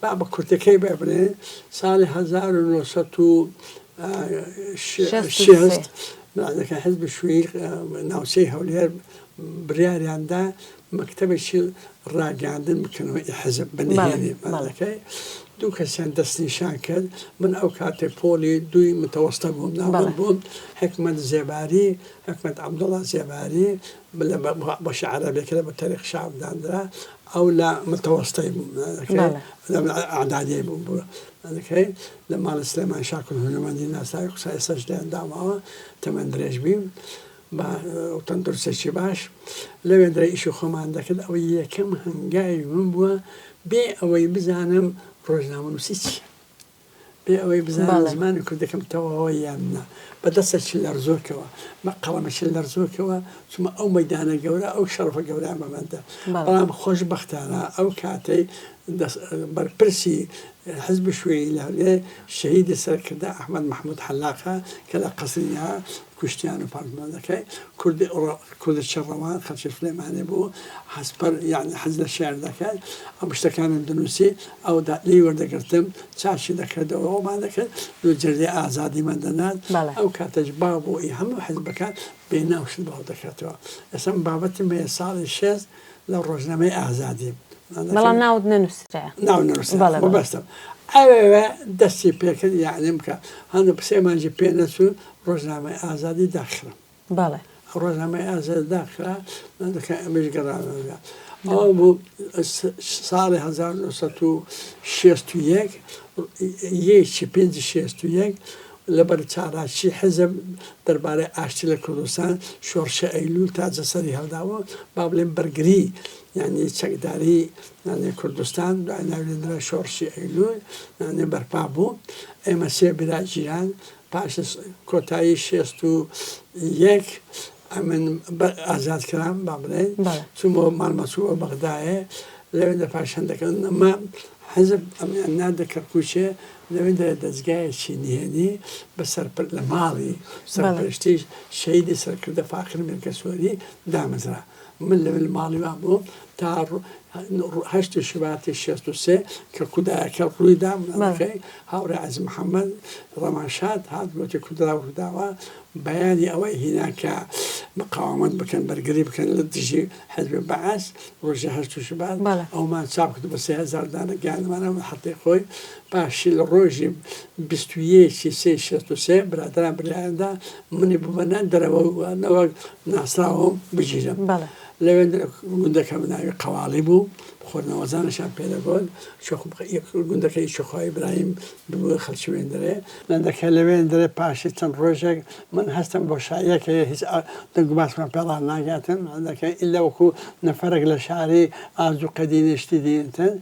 با بە کورتەکەی بێ بڵێ ساڵی 1960 مەکە حزب شوێی ناوچەی هەولێر بڕیاریان دا مەکتەبێکی ڕاگەیاندن بکەنەوە ئی حزب بە نهێنی مەلەکەی دوو کەسیان دەستنیشان کرد. من ئەو کاتێ پۆلی دووی متەوەستە بووم، ناوەند بووم. حکمەت زێباری، حکمەت عەبدوڵا زێباری، لە بەشی عەرەبیەکە لە بە تەریق شەعب داندرا، ئەو لە متەوەستەی بوو، لە ئەعدادیەی بوو مەلەکەی لە ماڵی سلێمان شاکر هونەرمەندی ناسراوی قسە ئێستاش لێیان داماوە، تەمەن درێژ بی. بە تەندروستێکی باش لەوێندرا ئیشی خۆمان دەکرد، ئەوە یەکەم هەنگاوی من بووە بێ ئەوەی بزانم ڕۆژنامەنووسی چییە، بێ ئەوەی بزانم زمانی کوردەکەم تەواوە یان نا، بە دەستێکی لەرزۆکەوە، بە قەڵەمێکی لەرزۆکەوە چوومە ئەو مەیدانە گەورە، ئەو شەڕەفە گەورەیان بە من دا. بەڵام خۆشبەختانە ئەو کاتەی بەرپرسی حزبی شوێی لە هەولێر شەهیدی سەرکردە ئەحمەد مەحمود حەلاقە کە لە قەسرینە کوشتیان و پارتمەندەکەی کوردی کوردی چڕەوان خەڵکی سلێمانی بوو، حەزپەر یانی حەز لە شیعر دەکرد، ئەم شتەکانم دەنووسی، ئەو لێی وەردەگرتم، چاکی دەکردەوە، ئەومان دەکرد، دوو جەردەی ئازادیمان دەنارد، ئەو کاتەش باو بوو ئی هەموو حزبەکان بێ ناو شت بڵاو دەکاتەوە. ئێستا من بابەتم هەیە ساڵی 60 لە ڕۆژنامەی ئازادی. بەڵام ناوت نەنووسرایە. ناو نەنووسرا، مەبەستم ئەوێ دەستی پێکرد یانی بکە هەندە سێ مانگی پێ نەچوو ڕۆژنامەی ئازادی داخرا. بەڵێ. ڕۆژنامەی ئازادی داخرا، دەکە ئەمەش گەڕانەوە. ئەوە بوو ساڵی 1961 یەکی پێنج 61 لەبەر چالاکی حیزب دەربارەی ئاشتی لە کوردستان، شۆڕشی ئەیلوول تازە سەری هەڵداوە، با بڵێم بەرگری یانی چەکداری یانی کوردستان دوای ناوی لێنرا شۆڕشی ئەیلوول یانی بەرپا بوو. ئێمە سێ برا جیران پاش کۆتایی 61 ئەمن ئازاد کرام با بڵێین چوومەوە ماڵمە چووە بەغدایێ لەوێ لە پاش هەندەکە نەما حزب ئەمیان ناردە کەرکووکێ لەوێ دەرێ دەزگایەکی نهێنی بە سەرپر لە ماڵی سەرپەرشتی شەهیدی سەرکردە فاخر مێرگەسۆری دامەزرا. من لەوێ لە ماڵی وان بووم تا هەشتی شوباتی 63 کە کودایەکە ڕووی دا، مناڵەکەی هاوڕێ عەزیز محەمەد ڕەمانشاد هات گوتی کودرا ڕووداوە، بەیانی ئەوەی هینا کە مقاومەت بکەن، بەرگری بکەن لە دژی حزبی بەعس، ڕۆژی هەشت شوبات ئەومان چاپ کرد بە 3000 دانە گەیاندمانە حەتەی خۆی. پاشی لە ڕۆژی 21 سێ 63 برادەران بریایان دا منی ببەنە دەرەوە و نەوەک ناسراوم بگیرم. لەوێ گوندەکەم ناوی قەواڵی بوو، خۆرنەوەزانشیان پێ دەگوت، گوندەکەی چۆخوای ئیبراهیم بوو خەڵکی وێندرێ. گوندەکە لەوێندرێ پاشی چەند ڕۆژێک من هەستم بۆشاییەک هەیە هیچ دەنگ و باسمان پێ ڕاناگاتن، گوندەکە ئیلا وەکوو نەفەرێک لە شاری ئازووقە دینێ شتی دینتن.